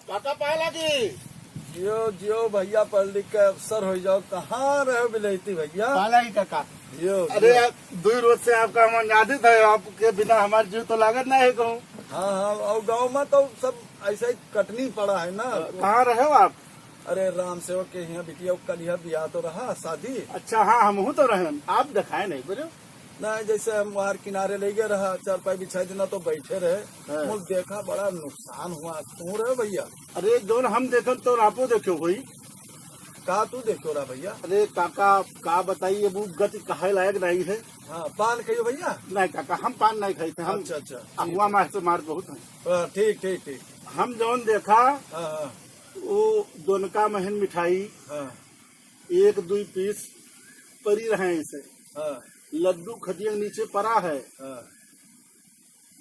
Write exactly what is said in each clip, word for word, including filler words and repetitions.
काका पाए लागी। जियो, जियो भैया, पढ़ लिख के अफसर होइ जाओ। कहाँ रहे बिलैती भैया? पाए लागी काका। जियो, अरे जियो। यार, दुई रोज से आपका हम अनादित है, आपके बिना हमार जिउ तो लागत नाहीं है कहूँ। हाँ, हाँ, और गाँव मा तो सब ऐसा ही कटनी पड़ा है ना। कहाँ रहे हो आप? अरे राम सेवक के हियाँ बिटिया, कलिया बियाह तो रहा, शादी। अच्छा, हाँ, हमहू तो रहेन, आप देखाए नाहीं बोले। ना, जैसे हम वहाँ किनारे लइ गए रहा, चारपाई बिछाइ देना तो बैठे रहे। हाँ। मुझ देखा बड़ा नुकसान हुआ, तू रहे भैया। अरे जौन हम देखन तो आपो देखे होई। का तू देखे रहा भैया? अरे काका, का बताई, अब उ गति कहे लायक नाहीं है। हाँ, पान खाइयो भैया। नाहीं काका, हम पान नाहीं खाइत है, हम अच्छा, अच्छा। अगुआ मार से मार बहुत है। हाँ, ठीक, ठीक, ठीक। हम जौन देखा, हाँ, हाँ। वो दोनका महन मिठाई, हाँ। एक दुई पीस परी रहे ऐसे। हाँ। लड्डू खटिया के नीचे परा है। हाँ।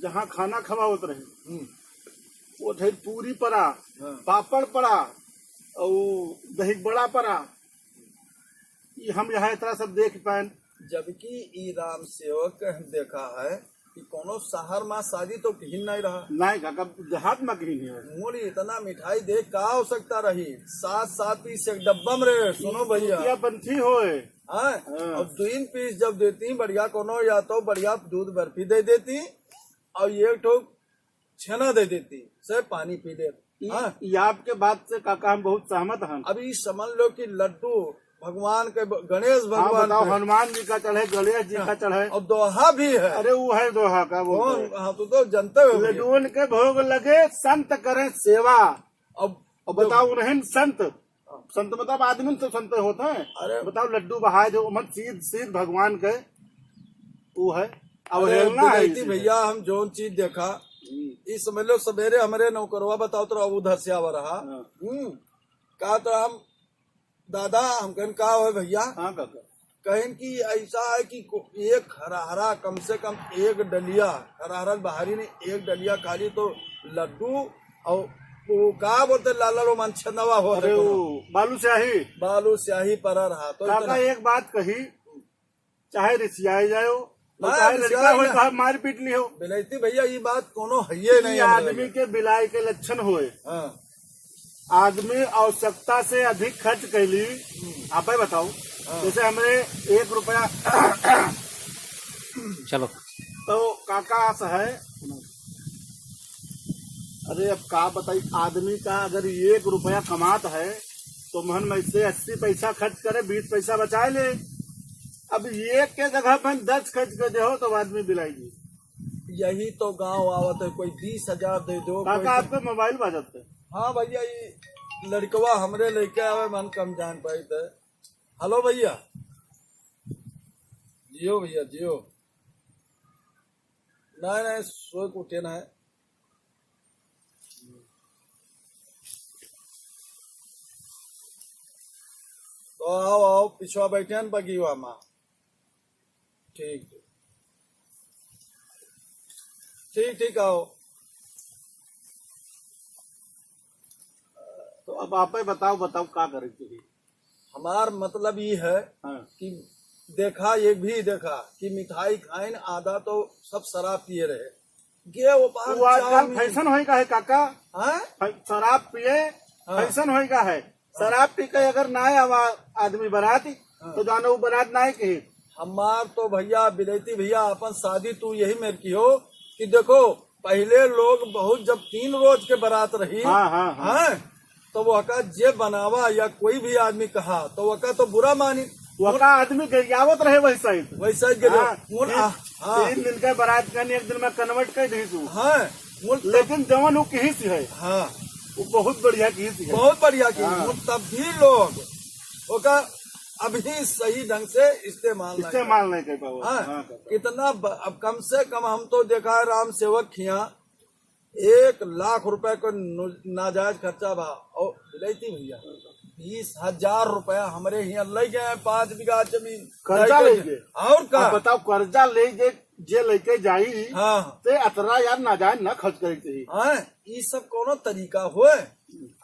जहाँ खाना खवावत रहे, हम्म। वो ढेर पूरी परा, हाँ। पापड़ परा, और दही बड़ा परा। ई हम यहाँ इतना सब देख पाएन। जबकि ई राम सेवक देखा है कि कोनो शहर मा शादी तो कहीं नहीं रहा। नहीं काका, देहात मा कहीं नहीं है। मूल इतना मिठाई देख का आवश्यकता रही? सात, सात पीस एक डब्बा में रे, सुनो भैया। रुपया पंथी होए। हाँ? हाँ। और तीन पीस जब देती बढ़िया कोनो, या तो बढ़िया दूध बर्फी दे देती, और एक ठो छेना दे देती, से पानी पी ले। ई, हाँ। ई आपके बात से काका हम बहुत सहमत हन। अब ई समझ लो कि लड्डू भगवान के ब-, गणेश हाँ, भगवान बताओ, के। हनुमान जी का चढ़े, गणेश जी का हाँ, चढ़े। और दोहा भी है। अरे वो है दोहा का बोलते कौन? हैं। हाँ, तो, तो जानते हो भैया। लड्डुअन के भोग लगे, संत करें सेवा। अब और बताओ, उन्हें संत, संत मतलब आदमी तो संत होते हैं। अरे बताओ, लड्डू बहाए जो मन सीध, सीध भगवान के वो है, अरे अवहेलना है बिलैती इसी में। भैया, हम जौन चीज देखा, हम्म। ई समझ लो, सवेरे हमरे नौकरवा बताओ तो उधर से आवा रहा। हाँ। हम्म। का तो हम, दादा, हम कहन, "का हो भैया?" हाँ काका। कहन कि ऐसा है कि को-, एक हरा हरा, कम से कम एक डलिया, हरा हरा बाहरी नहीं, एक डलिया खाली तो लड्डू और वो का बोलते लाल लाल वो मन छंदवा हो अरे देखो ना। वो बालू स्याही। बालू स्याही परा रहा तो काका इतना एक बात कही, चाहे रिसियाए जाओ, और हाँ, चाहे रिसियाए लड़का हो, ना। चाहे मारपीट लिहो। बिलैती भैया, ई बात कोनो हइये ई नहीं हमरे आदमी लगे। के बिलाई के लक्षण होए। हाँ। आदमी आवश्यकता से अधिक खर्च कैली, हम्म। आपे बताओ। हाँ। जैसे हमरे एक रुपया चलो। तो काका आस है, अरे अब का बताई, आदमी का अगर एक रुपया कमात है, तो मन में से अस्सी पैसा खर्च करे, बीस पैसा बचाए ले। अब एक के जगह पर दस खर्च कर दे हो, तो आदमी बिलाई जी। यही तो गाँव आवत है, कोई बीस हजार दे दो, काका, कोई आपके मोबाइल बाजत है। हाँ भैया, ये लड़कवा हमरे लेके आवे, मन कम जान पाई थे। हेलो भैया, जियो भैया, जियो। नहीं, नहीं, सोए के उठे ना है। तो आओ, आओ, पिछवा बैठे हैं बगीवा में। ठीक, ठीक, ठीक, आओ। तो अब आपे बताओ, बताओ का करे के चाहिए? हमार मतलब ई है हाँ। कि देखा, ये भी देखा कि मिठाई खाइन आधा तो सब शराब पिए रहे। गे वो बाहर वो आजकल चाउमीन। फैशन होई का है काका? हाँ? फै-, शराब पिए हाँ। फैशन होई का है? हाँ। शराब पी के अगर ना आवा आदमी बराती, हाँ। तो जानो वो बरात ना है कहीं। हमार तो भैया, बिलैती भैया, अपन शादी तू यही मेर की हो कि देखो, पहिले लोग बहुत जब तीन रोज के बरात रही, हाँ, हाँ, हाँ। हाँ, तो वका जे बनावा या कोई भी आदमी कहा, तो वका तो बुरा मानी। वका आदमी गरियावत रहे वही साइड। वही साइड गरिया-, हाँ, मुल तीन, आ, हाँ। तीन दिन के बरात का एक दिन में convert कर दी तू। हाँ, मुल तब लेकिन जवन वो किहिस है, हाँ। वो बहुत बढ़िया किहिस है। बहुत बढ़िया किहिस। हाँ। मुल तब भी लोग ओका अभी सही ढंग से इस्तेमाल नहीं इस्तेमाल कर नहीं कर पावा। हाँ, हाँ, कर पावा। कितना ब-, अब कम से कम हम तो देखा है राम सेवक खिया एक लाख रुपए को नु-, नाजायज खर्चा बा। और बिलैती भैया, बीस हजार रुपया हमरे हियाँ ले गए हैं, पाँच बीघा जमीन। कर्जा ले गए। और का? अब बताओ, कर्जा ले जे, जे लेके जाई, हाँ। ते अतरा यार नाजायज ना खर्च करे के चाहिए। हाँ, ई सब कोनो तरीका होए?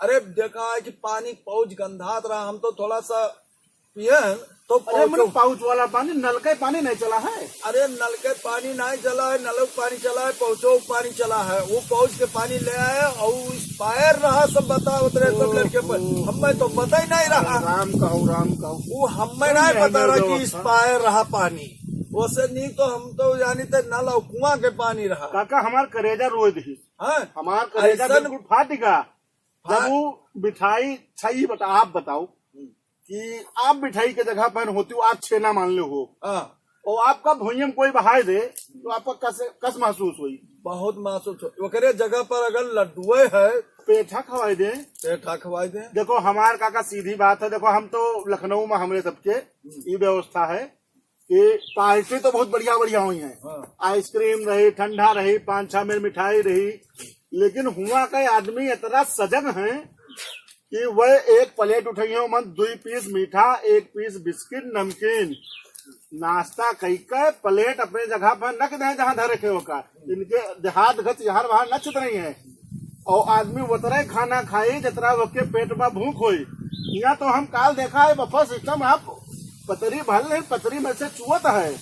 अरे देखा है कि पानी पहुँच गंधात रहा, हम तो थोड़ा सा पियन तो अरे, मने पाउचो। पाउच वाला पानी, नल के पानी नहीं चला है। अरे, नल के पानी नहीं चला है, नल के पानी चला है, पाउचो पानी चला है। वो पाउच के पानी ले आए और इस एक्सपायर रहा, सब बतावत रहे सब लड़के पर। हम्म। हमें तो पता ही नहीं रहा। राम कहू, राम कहू। वो हमें नहीं पता रहा कि एक्सपायर रहा पानी। वैसे नहीं तो हम तो यानी थे नल और कुआं के पानी रहा। काका, हमार करेजा रोए दिहिस। हाँ। हमार करेजा ऐसन बिल्कुल फाट गया। जब हाँ। वो मिठाई, अच्छा, ये बता, आप बताओ हम्म। कि आप मिठाई के जगह पर होती हो, आप छेना मान लो हो, हाँ। और आपका भुइयम कोई बहाय दे, तो आपका कस, कस महसूस होई? बहुत महसूस हो। ओकरे जगह पर अगर लड्डुए है, पेठा खवाई दे। पेठा खवाई दे। देखो, हमार काका सीधी बात है, देखो, हम तो लखनऊ में हमरे सबके हम्म। ई व्यवस्था है कि पार्टी तो बहुत बढ़िया बढ़िया हुई है, हाँ। आइसक्रीम रही, ठंडा रही, पाँच छह मेर मिठाई रही, लेकिन हुआ का आदमी इतना सजग है कि वह एक प्लेट उठाई है, मन दुई पीस मीठा, एक पीस बिस्किट, नमकीन, नाश्ता कई के प्लेट अपने जगह पर रख दे जहाँ धर रखे होका। इनके देहात घर यहाँ वहाँ नच रही है। और आदमी उतरे खाना खाई, जितना ओके पेट में भूख होई। यहाँ तो हम काल देखा है, बफे सिस्टम है, पतरी भर ले, पतरी में से चुअत है।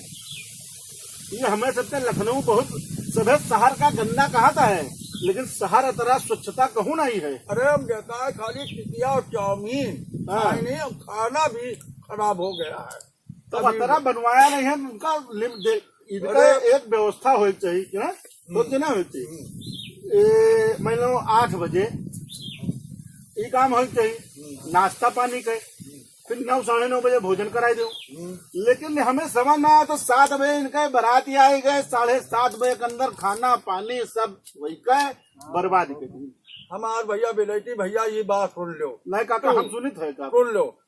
ये हमें सबके लखनऊ बहुत सभे शहर का गंदा कहता है, लेकिन शहर इतना स्वच्छता कहूँ नहीं है। अरे, हम देखा है खाली टिकिया और चाउमीन, हाँ। खाए नहीं, अब खाना भी खराब हो गया है। तो अभी अतरा बनवाया नहीं है, उनका लिम-, दे-, इनका अरे। एक व्यवस्था होनी चाहिए, क्या? हम्म। होती ना होती। हम्म। ए, मान लो आठ बजे, ये काम होना चाहिए, हम्म। नाश्ता पानी के, हम्म। फिर नौ, साढ़े नौ बजे भोजन कराई दो। हम्म। लेकिन हमें समझ ना आया तो सात बजे इनका बारात ही आई गए, साढ़े सात बजे के अंदर खाना पानी सब वही का बर्बाद कर दी। हमार भैया बिलेटी भैया, ये बात सुन लो। नहीं काका, तू हम सुनित है का? सुन लो।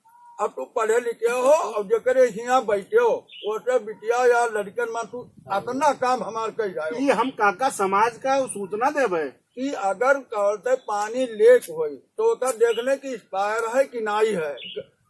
अब तू पढ़े लिखे हो और जेकरे हियाँ बैठे हो, ओसे बिटिया या लड़कन में तू अतना काम हमार कह जाए। ये हम काका समाज का सूचना देवे। कि अगर कहते पानी लीक होई, तो ओकर देख ले कि एक्सपायर है कि नहीं है।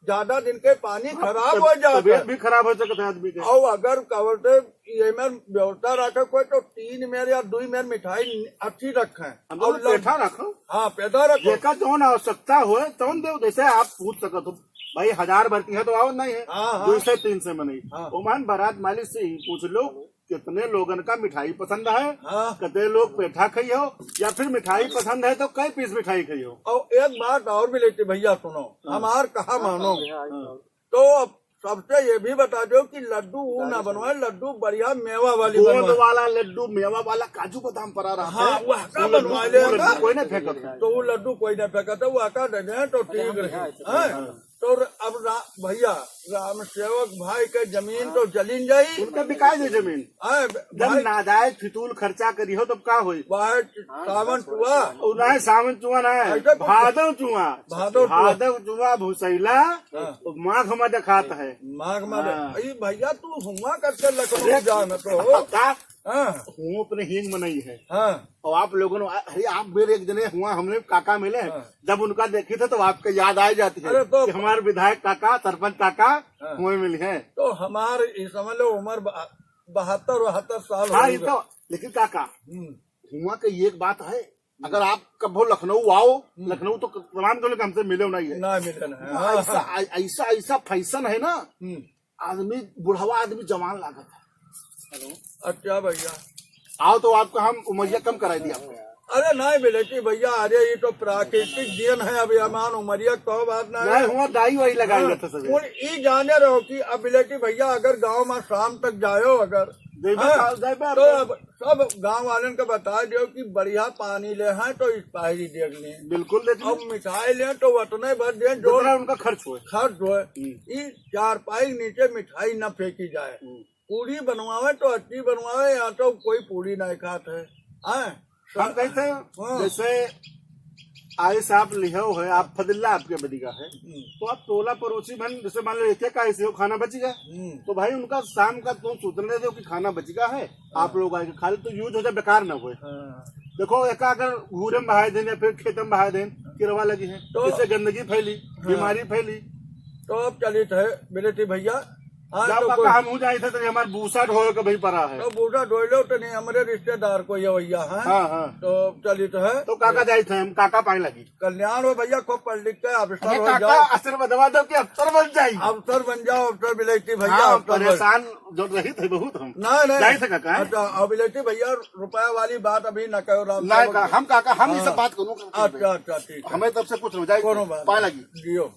ज्यादा दिन के पानी हाँ, खराब तब-, हो जाता तबीयत है। भी खराब हो सकता है आदमी के। और अगर कहते ये में व्यवस्था रखे कोई, तो तीन मेर या दुई मेर मिठाई अच्छी रखे। हम और लोग लग- पेठा रखो। हाँ, पेठा रखो। जेका जौन आवश्यकता होए, तौन देव। जैसे आप पूछ सकत हो, भाई, हजार भर की है तो आओ, नहीं है, हाँ, हाँ। दो सौ तीन सौ में नहीं। हाँ। ओमान बारात मालिक से ही पूछ लो, कितने लोगन का मिठाई पसंद है, हाँ। कितने लोग पेठा खाई हो, या फिर मिठाई पसंद है तो कई पीस मिठाई खाई हो। और एक बात और भी लेते भैया, सुनो, हाँ। हमार कहा मानो। हाँ। तो अब सबसे ये भी बता दो कि लड्डू वो ना बनवाए, लड्डू बढ़िया मेवा वाली गोंद बनवाए। वाला लड्डू, मेवा वाला, काजू बादाम पड़ा रहा हाँ, है, वह का वो लड्डू, बनवा वो लेगा। लड्डू कोई नहीं फेंकत है। तो वो लड्डू कोई नहीं फेंकत है, वह का दे दें तो ठीक रहे। हाँ। तो अब रा-, भैया, राम सेवक भाई के जमीन तो चलिन जाई। उनका बिकाई दे जमीन। हाँ, जब भाई। नाजायज फितूल खर्चा करी हो, तब का होई? वह सावन चुआ। उ नाहीं सावन चुआ ना है, ऐसे कुछ भादव चुआ। भादव चुआ। भादव चुआ भूसैला, हाँ। तो माघ में देखात है। माघ में दे-, हाँ। अरे भैया, तू हुआ करके लखनऊ अरे, जा न तो। का? हाँ। हूँ अपने हींग में नहीं है। हाँ। और आप लोगन, अरे आप मेरे एक जने हुआ, हमने काका मिले, हाँ। जब उनका देखी थे तो आपका याद आ जाती है अरे तो कि हमारे विधायक काका, सरपंच काका हाँ। हुए मिली हैं। तो हमार, ये समझ लो, उम्र बा-, बहत्तर, बहत्तर साल हाँ, हो ये गए। तो, लेकिन काका, हम्म। हुआ के एक बात है, अगर आप कभो लखनऊ आओ, हम्म। लखनऊ तो तमाम के लोग हमसे मिले नहीं है। ना मिले ना है। हाँ, ऐसा, हाँ। ऐ-, ऐसा, ऐसा फैशन है ना, हम्म। आदमी, बुढ़वा आदमी जवान लागत है। हेलो। अच्छा भैया। आओ तो आपका हम उमरिया कम कराई दिया आपको। अरे नहीं बिलेटी भैया, अरे ये तो प्राकृतिक देन है, अब ये मान उमरिया तो बात ना है। नहीं, हुआ दाई वाई लगाई हाँ, जाता सभी। और ई जाने रहो कि अब बिलेटी भैया अगर गांव में शाम तक जायो अगर, जय हाँ, बाबा, जय बाबा। तो अब सब गांव वालन के बता दियो कि बढ़िया पानी ले हैं तो एक्सपायरी देख लें। बिल्कुल देख लें। अब मिठाई लें तो उतने भर दें जो जितना उनका खर्च होए। खर्च होए। हम्म। ई चारपाई के नीचे मिठाई न फेंकी जाए। हम्म। पूड़ी बनवावे तो अच्छी बनवावे, या तो कोई पूड़ी नहीं खात है। हाँ। हम कहते हैं, हाँ। जैसे आइस आप लिहो है, आप फदिल्ला आपके बदिगा है, हम्म। तो आप टोला पड़ोसी बन, जैसे मान लो एक एक आइस हो, खाना बचिगा, हम्म। तो भाई उनका शाम का तो सूचना दे दो कि खाना बचिगा है, हाँ। आप लोग आके खा ले, तो यूज हो जाए, बेकार ना होए। हाँ। देखो, एका अगर घूरे में बहाए देन या फिर खेत में बहाए देन, किरवा लगी है, तो इससे गंदगी फैली, हाँ। बीमारी फैली। तो अब चलित है बिलेटी भैया, हाँ, जाओ तो काका, कोई हम हूँ जाइत है, तो हमार भूसा ढोए के भी परा है। तो भूसा ढोए लो, तो नहीं, हमरे रिश्तेदार कोई है भैया, हैं? हाँ, हाँ। तो चलित है। तो काका जाइत है, हम काका पाए लगी। कल्याण हो भैया, खूब पढ़ लिख के अफसर अरे हो काका, जाओ। आशीर्वाद दो कि अफसर बन जाई। अफसर बन जाओ, अफसर बिलायती भैया, हाँ, अफसर बन परेशान जो रही थे बहुत हम। नहीं, नहीं। जाइत है काका, हैं? अच्छा, अब बिलायती भैया रुपया वाली बात अभी न कहो, राम नहीं सेवक का, जी। हम काका, हम ये सब हाँ। बात करूँ। अच्छा, अच्छा, ठीक है। हमें तब से कुछ हो जाए, कोनो बात पाए नहीं। लगी। जियो।